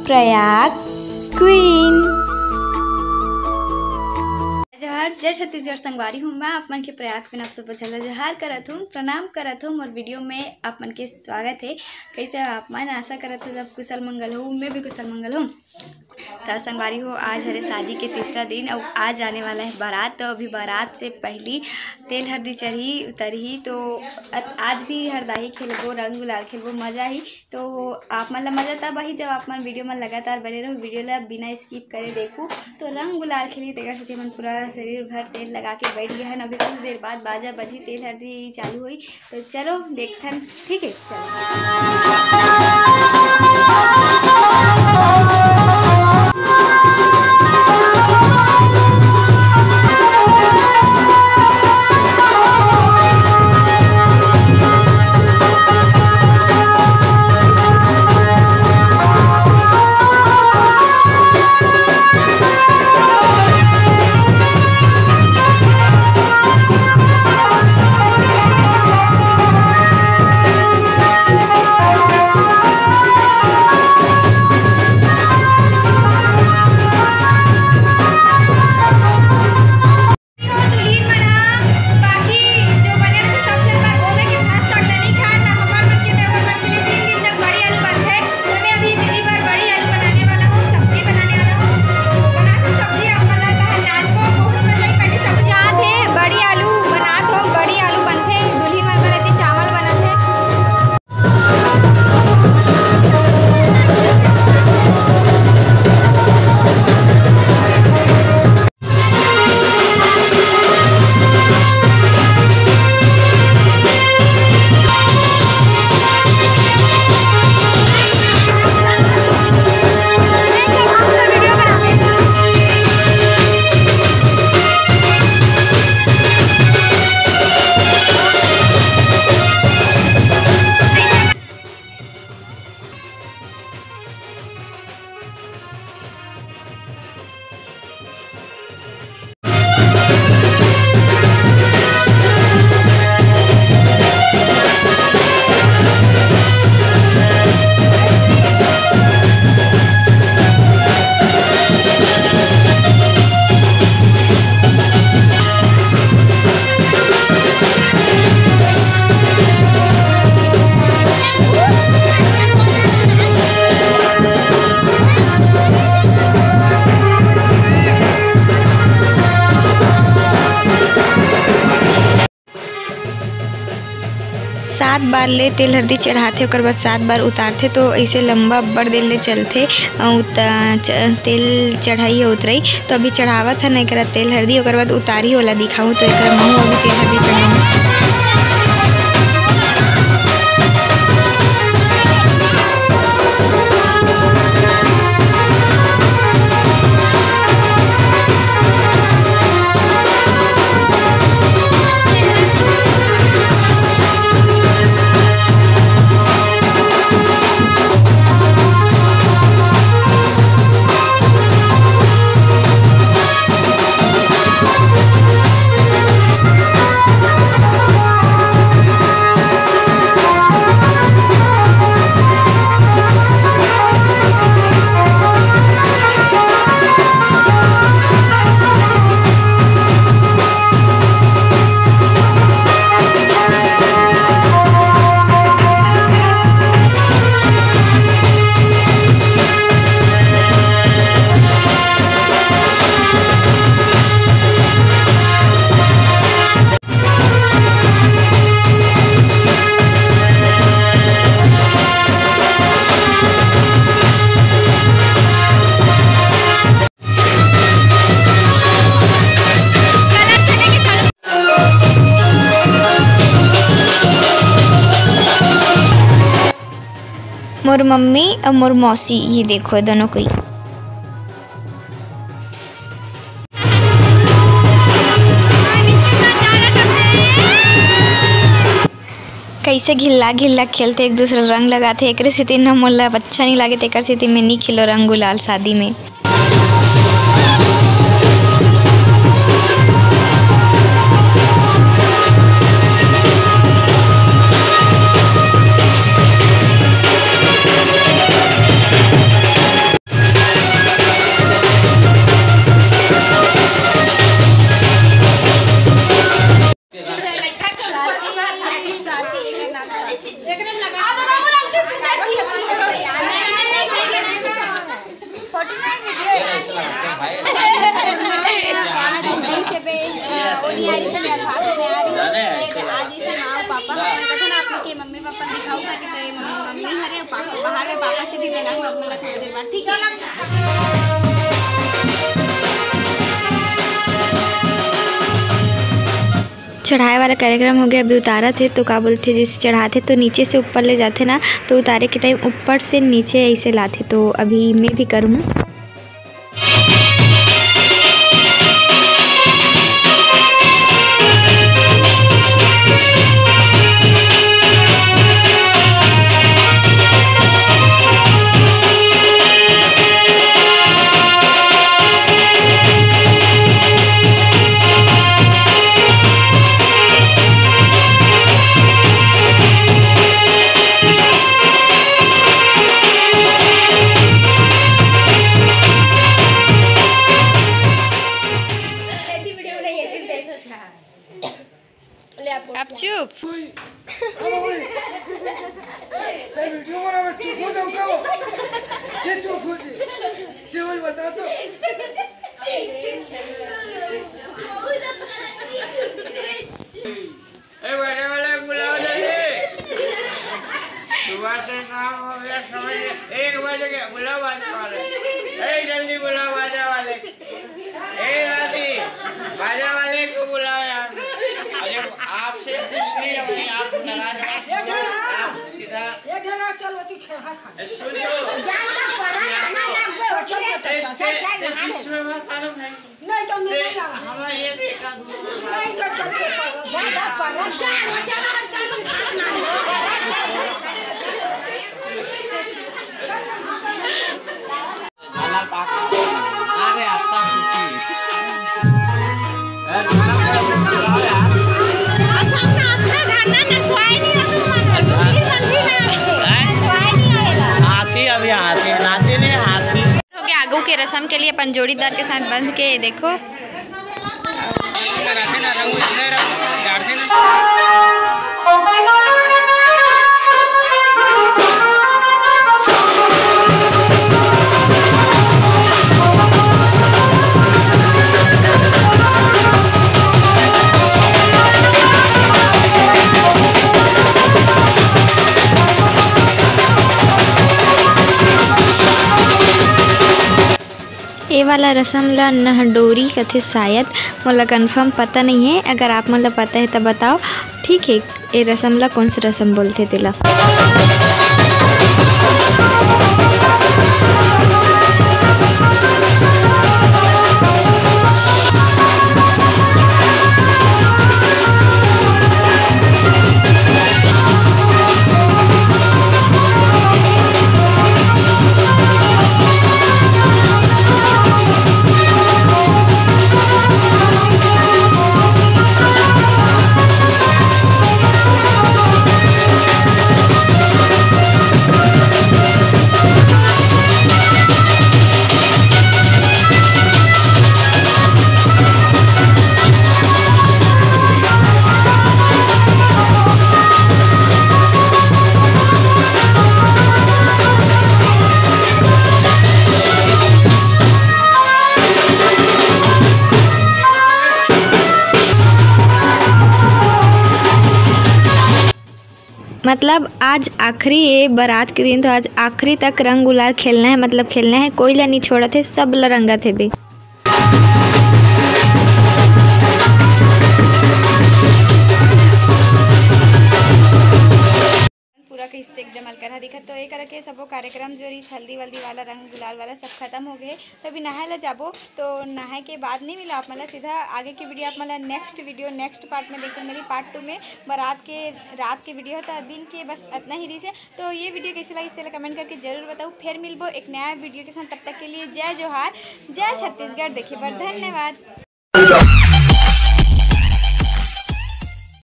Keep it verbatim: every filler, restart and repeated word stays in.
Prayag queen. जोहार, जय छत्तीसगढ़ संगवारी हो। मैं आप मन के प्रयाग क्वीन आप सब झन ला जोहार करत हूँ, प्रणाम करत हूँ। मोर वीडियो में आप मन के स्वागत है। कैसे हो आप मन? आशा करत हूँ सब कुशल मंगल हो। मैं भी कुशल मंगल हूँ। त संगवारी हो, आज हरे शादी के तीसरा दिन और आज आने वाला है बारात। तो अभी बारात से पहली तेल हरदी चढ़ी उतरही, तो आज भी हरदाही खेलबो, रंग गुलाल खेलबो, मजा ही। तो आप मन ला मजा तब आही जब आप मन वीडियो में लगातार बने रहो, वीडियो ला बिना स्किप करे देखो। तो रंग गुलाल खेली, तेकर सेती हमन पूरा शरीर भर तेल लगा के बैठ गए हैं। अभी कुछ देर बाद बाजा बजी, तेल हरदी चालू हुई। तो चलो देखथन, ठीक है, चलो। दुल्हिन मन ह बाकी जो बने रथे सब झन बर, ओमे के भात साग ल नइ खाय, त हमर मन के, मेहर मन के लिए तीन दिन तक बड़ी आलू बनथे। ओमे अभी दीदी बर बड़ी आलू बनाने वाला हूँ, सब्जी बनाने वाला हूँ। बनात हूँ सब्जी, आप मन ला तहन नाचबो, बहुत मजा आही। पहले सब जात हे, बड़ी आलू बनात हो, बड़ी आलू बनथे, दुल्हिन मन बर अति चावल बनत हे। सात बार ले तेल हरदी चढ़ाथे, ओकर बाद सात बार उतारथे, तो ऐसे लंबा अब्बड़ देर ले चलथे। अउ त-, च-, तेल चढ़ाई अउ उतरई, तो अभी चढ़ावत हन एकरा तेल हरदी, ओकर बाद उतारी वाला दिखाऊँ, तो एकरा महू अभी तेल हरदी चढ़ाऊँ। मोर मम्मी अउ मोर मौसी, ये देखो, दोनों कोई। कैसे घिल्ला घिल्ला खेलथे, एक दूसरे रंग लगाथे, एकरे सेती न मोला अच्छा नहीं लागे, तेकर सेती मैं नहीं खेलो रंग गुलाल शादी में। चढ़ाए वाला कार्यक्रम हो गया, अभी उतारत हे। तो का बोलथे, जैसे चढ़ाथे तो नीचे से ऊपर ले जाथे ना, तो उतारे के टाइम ऊपर से नीचे ऐसे लाथे। तो अभी मैं भी करूँ। अब चुप। ओए, अब ओए। ते वीडियो बनावे, चुप हो जाओ का वो? से चुप हो जे। से वही बता तो। ए, बाजा वाले बुलाओ जल्दी। सुबह से शाम हो गया, समझ, एक बज गया, बुलाओ बाजा वाले। ए, जल्दी बुलाओ बाजा वाले। ए दादी, बाजा वाले को बुलाओ यार। अरे, आपसे कुछ नहीं है भाई, आप नाराज मत हो। आप सीधा, ये ढेला चल होती खेहा खा। ए, सुन तो। जाएगा परा, खाना ना दे, वो छोटे ए, छोटे ए, चल ए, जाएगा। बीच में मत आना भाई। नहीं तो मैं ए, नहीं आवा। हमारा ये देखा दूर। नहीं तो चल के परो, ज्यादा परो, जा, जा, जा, जा, जा। अरे, आता खुशी। ए, झूला पर बुलाओ यार। असम नाचते झरना नचवाए नहीं आता हमारा। तो फिर गलती ना। हैं? नचवाए नहीं आएगा। हाँसी अभी हाँसी, नाची नहीं हाँसी। हो गया आगू के रस्म के लिए अपन जोड़ीदार के साथ बंध के देखो। ए वाला रसम ला नहडोरी कथे शायद, मोला confirm पता नहीं है। अगर आप मन ला पता है त बताओ, ठीक है, ए रसम ला कौन सा रसम बोलथे तेला। मतलब आज आखिरी ए बारात के दिन, तो आज आखिरी तक रंग गुलाल खेलना है, मतलब खेलना है, कोई ला नहीं छोड़त हे, सब ला रंगत हे बे। पूरा के हिस्से एकदम अलकरहा दिखत। तो ये करके सबो कार्यक्रम जो रहिस हल्दी वल्दी वाला, रंग गुलाल वाला, सब खत्म हो गए। तो अभी नहाए ला जाबो, तो नहाए के बाद नहीं मिला आप मन ला, सीधा आगे की वीडियो आप मन ला नेक्स्ट वीडियो, नेक्स्ट पार्ट में देखे मिली, पार्ट टू में। बारात के रात के वीडियो था, दिन के बस इतना ही रहिस हे। तो ये वीडियो कैसे लगिस तेला कमेंट करके जरूर बताओ। फिर मिलबो एक नया वीडियो के साथ, तब तक के लिए जय जोहार, जय छत्तीसगढ़। देखे बर धन्यवाद।